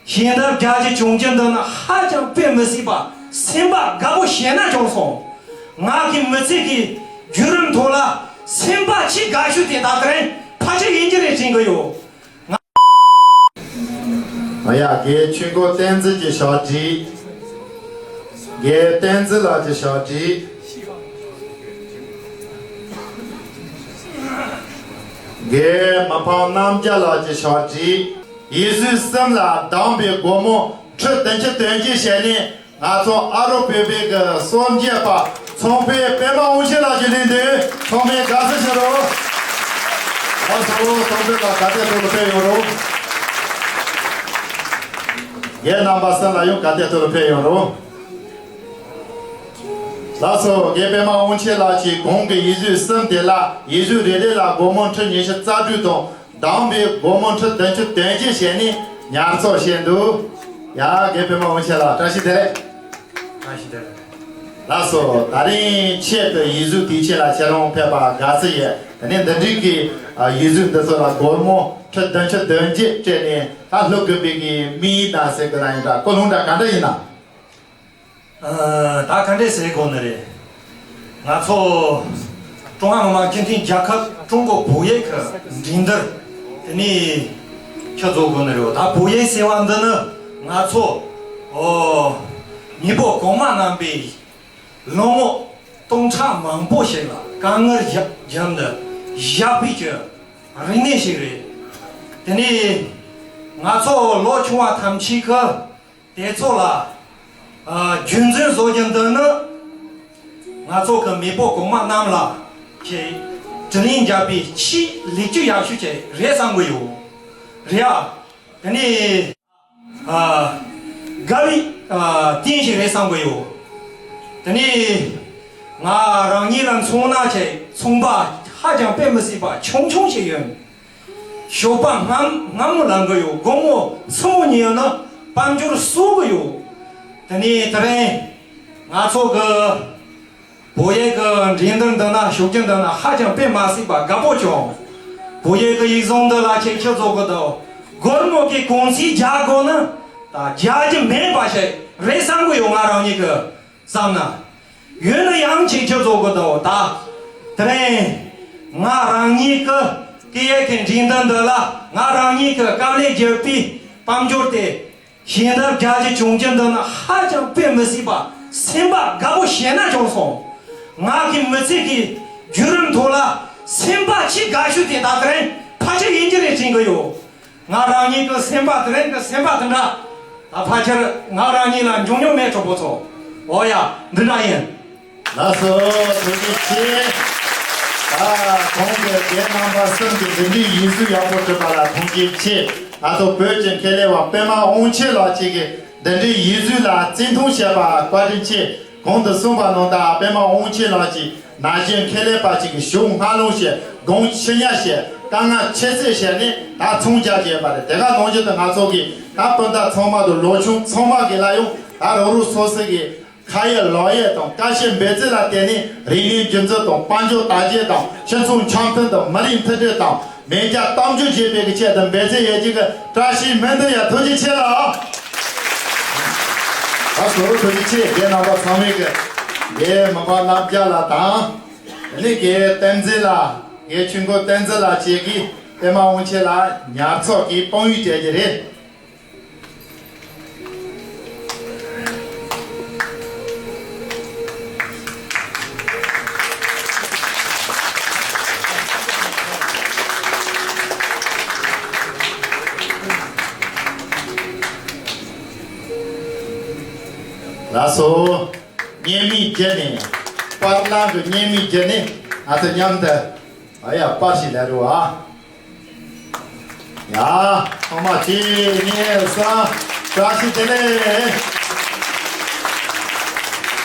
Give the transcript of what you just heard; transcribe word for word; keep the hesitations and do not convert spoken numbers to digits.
ཞལ་འདེབས་རྒྱ་ཆེ་བྱུང་རྒྱུ་འདི་ནི་ཧ་ཅང་དཔེ་མི་སྲིད་པ། སེམས་པ་དགའ་པོ་བྱས་ན་བྱུང་སོང་། ང་གི་མི་ཚེ་གི་བརྒྱུད་རིམ་ཐོག་ལ་སེམས་པ་ཆེས་དགའ་ཤོས་དེ་ད་དེ་རིང་ཕལ་ཆེར་ཡིན་གྱི་རེད་དྲན་གྱི་ཡོད། ང་། ཨ་ཡ། རྒན་ཆོས་འཁོར་བསྟན་འཛིན་གྱི་ཕྱག་བྲིས། རྒན་བསྟན་འཛིན་ལགས་ཀྱི་ཕྱག་བྲིས། རྒན་མི་ཕམ་རྣམ་རྒྱལ་ལགས་ཀྱི་ཕྱག་བྲིས། ཡིག་གཟུགས་གསུམ་ལ་བདམས་པའི་སྒོར་མོ་ཁྲི་བདུན་ཅུ་དོན་གཅིག་བྱས་ནས། ང་ཚོ་ཨ་རོགས་བོད་པའི་གི་གསོལ་འདེབས་པ་ཚོང་དཔོན་པད་མ་དབང་ཆེན་ལགས་ཀྱི་ལས་འདུན། ཚང་མས་དགའ་བསུ་ཞུ་རོགས། ལགས་སོ། ཚོང་དཔོན་ལགས་ག་དེ་ཐོག་ལ་ཕེབས་ཡོང་རོགས། རྒན་རྣམ་པ་གསུམ་ལ་ཡང་ག་དེ་ཐོག་ལ་ཕེབས་ཡོང་རོགས། ལགས་སོ། རྒན་པད་མ་དབང་ཆེན་ལགས་ཀྱིས་གོང་གི་ཡིག་གཟུགས་གསུམ་དེ་ལ་ཡིག་གཟུགས་རེ་རེ་ལ་སྒོར་མོ་ཁྲི་ཉི་ཤུ་རྩ་དྲུག་དང་། བདམས་པའི་སྒོར་མོ་ཁྲི་བདུན་ཅུ་དོན་གཅིག་བྱས་ནས་ཉར་ཚགས་བྱས་འདུག་ཡ། རྒན་པད་མ་དབང་ཆེན་ལགས་བཀྲ་ཤིས་བདེ་ལེགས། བཀྲ་ཤིས་བདེ་ལེགས། ལགས་སོ། ད་རིང་ཆེད་དུ་ཡིག་གཟུགས་དུས་ཆེན་ལ་ཁྱེད་རང་ཕེབས་པ་དགའ་བསུ་ཡོད། དེ་ནས་འདི་འདྲའི་གི་ཡིག་གཟུགས་འདི་ཚོ་ལ་སྒོར་མོ་ཁྲི་བདུན་ཅུ་དོན་གཅིག་སྤྲད་ནས་ད་ལྷོ་དགོན་པའི་གི་དམིགས་ཡུལ་དང་ཟེར་དགོས་ན་ཡིན་འདྲ། ཀུན་སློང་འདྲ་ག་འདྲ་ཡིན་ན། ཨ། ད་ག་འདྲས་ཟེར་དགོས་ནི་རེད། ང་ཚོ་ཀྲུང་ཧྭ་མི་དམངས་སྤྱི་མཐུན་རྒྱལ་ཁབ་ཀྲུང་གོ་བོད་ཡིག་གི་འགྲན་བསྡུར་དེ་ནས་ཁྱོད་ཚོ་དགོས་ནི་རེད། ད་བོད་ཡིག་ཟེར་བ་འདི་ནི་ང་ཚོ་ཨོ་མེས་པོ་གོང་མ་རྣམ་པས་ལོ་ངོ་སྟོང་ཕྲག་མང་པོ་ཞིག་ལ་དཀའ་ངལ་བརྒྱབ་ནས་བཞག་པའི་གི་རིག་གནས་ཤིག་རེད། དེ་ནས་ང་ཚོ་ལོ་ཆུང་བ་ཐམས་ཅད་ཀྱིས། དེ་ཚོ་ལ་ཨ་རྒྱུན་འཛིན་བཟོ་རྒྱུ་འདི་ནི་ང་ཚོ་གི་མེས་པོ་གོང་མ་རྣམས་ལ་ཁྱེད་དྲིན་ལན་འཇལ་བའི་ཆེས་ལེགས་བཅོས་ཡག་ཤོས་ཅིག་རེད་བསམ་གི་ཡོད། རེད་ཨ། དེ་ནས་ཨ་དགའ་བའི་ཨ་རྟེན་ཞིག་རེད་བསམ་གི་ཡོད། དེ་ནས་ང་རང་ཉིད་ལ་མཚོན་ན་ཆེ་ཚོང་པ་ཧ་ཅང་དཔེ་མི་སྲིད་པ་ཆུང་ཆུང་ཞིག་ཡོད། ཞོགས་པ་སྔ་སྔ་མོ་ལངས་གི་ཡོད། དགོང་མོ་སྲུ་མོ་ཉལ་ན་དཔལ་འབྱོར་གསོག་གི་ཡོད། དེ་ནས་དེ་རིང་ང་ཚོ་གི་བོད་ཡིག་གི་འགྲན་བསྡུར་འདི་ན་ཞུགས་རྒྱུ་འདི་ན་ཧ་ཅང་དཔེ་མ་སྲིད་པ་དགའ་པོ་བྱུང་། བོད་ཡིག་གི་ཡིག་ཚང་འདི་ལ་ཁྱེད་ཁྱེད་ཚོ་གི་དང་སྒོར་མོ་གི་གུང་ཚིགས་རྒྱག་དགོས་ན་ད་རྒྱག་རྒྱུ་མེད་པ་ཞིག་རེད་བསམ་གི་ཡོད། ང་རང་ཉིད་གི་བསམ་ན། ཡོད་ན་ཡང་ཁྱེད་ཁྱོད་ཚོ་གི་དོ་ད། དེ་རིང་ང་རང་ཉིད་ཀྱི་སྐད་ཡིག་གི་འགྲན་བསྡུར་འདི་ལ་ང་རང་ཉིད་ཀྱི་དཀའ་ལས་བརྒྱབ་པའི་དཔལ་འབྱོར་དེ་ཞལ་འདེབས་རྒྱ་ཆེ་བྱུང་རྒྱུ་འདི་ནི་ཧ་ཅང་དཔེ་མི་སྲིད་པ། སེམས་པ་དགའ་པོ་བྱས་ན་བྱུང་སོང་། ང་གི་མི་ཚེ་གི་བརྒྱུད་རིམ་ཐོག་ལ་སེམས་པ་ཆེས་དགའ་ཤོས་དེ་ད་དེ་རིང་ཕལ་ཆེར་ཡིན་གྱི་རེད་དྲན་གྱི་ཡོད། ང་རང་ཉིད་ཀྱི་སེམས་པ་དེ་རིང་གི་སེམས་པ་དེ་འདྲ། ད་ཕལ་ཆེར་ང་རང་ཉིད་ལ་འབྱུང་མྱོང་མེད། གྲོགས་པོ་ཚོ། འོ་ཡ། འདི་འདྲ་ཡིན། ལགས་སོ། ཐུགས་རྗེ་ཆེ། ད་གོང་གི་རྒན་རྣམ་པ་གསུམ་གྱིས་འདི་འདྲའི་ཡིག་གཟུགས་ཡག་པོ་བྲིས་པ་ལ་ཐུགས་རྗེ་ཆེ། ང་ཚོ་བོད་ཀྱི་མཁས་པ་པད་མ་དབང་ཆེན་ལགས་ཀྱིས་འདི་འདྲའི་ཡིག་གཟུགས་ལ་བརྩི་མཐོང་བྱས་པ་བཀའ་དྲིན་ཆེ། གོང་དུ་གསུངས་པ་ནང་ལྟར་པད་མ་དབང་ཆེན་ལགས་ཀྱིས་ན་གཞོན་མཁས་པ་ཅིག་གི་ཞུགས་སྔ་ལོང་བྱས། དགོངས་ཞུ་ཉག་བྱས། དཀའ་ངལ་ཁྱད་བསད་བྱས་ནས་ད་ཚོང་རྒྱག་བྱས་པ་རེད། དེ་ག་ནང་བཞིན་དུ་ང་ཚོ་གི་ད་སྤུན་ཟླ་ཚང་མ་དང་ལོ་ཆུང་ཚང་མ་གི་ལ་ཡང་ད་རང་རང་སོ་སོ་གི་ཁ་ཡོད་ལག་ཡོད་དང་། དཀའ་སྤྱད་འབད་བརྩོན་ལ་བརྟེན་ནས་རིག་གནས་སྒྱུ་རྩལ་དང་། དཔལ་འབྱོར་དར་རྒྱས་དང་། སྤྱི་ཚོགས་འཆམ་མཐུན་དང་། མི་རིགས་མཐུན་སྒྲིལ་དང་། མེས་རྒྱལ་གཏམ་རྒྱུད་རྒྱས་པའི་གི་ཆེད་དུ་འབད་བརྩོན་ཡོད་ཀྱི་གི་བཀྲ་ཤིས་སྨོན་འདུན་ཡ། ཐུགས་རྗེ་ཆེ་ལགས། ད་གཙོ་བོ་ཐུགས་རྗེ་ཆེ། རྒན་རྣམ་པ་ཚང་མས་གི་རྒན་མི་ཕམ་རྣམ་རྒྱལ་ལགས་དང་། དེ་ནས་རྒན་བསྟན་འཛིན་ལགས། རྒན་ཆོས་འཁོར་བསྟན་འཛིན་ལགས་བཅས་ཀྱིས་པད་མ་དབང་ཆེན་ལགས་ཉར་ཚགས་ཀྱི་དཔང་ཡིག་སྤྲད་ཀྱི་རེད། ལགས་སོ། བརྙན་མིག་བརྒྱུད་ནས། པར་ནང་གི་བརྙན་མིག་བརྒྱུད་ནས་ང་ཚོ་མཉམ་དུ། ཨ་ཡ། པར་ཞིག་ལས་རོགས་ཨ། ཡ། ཚང་མ་གཅིག་གཉིས་གསུམ། བཀྲ་ཤིས་བདེ་ལེགས།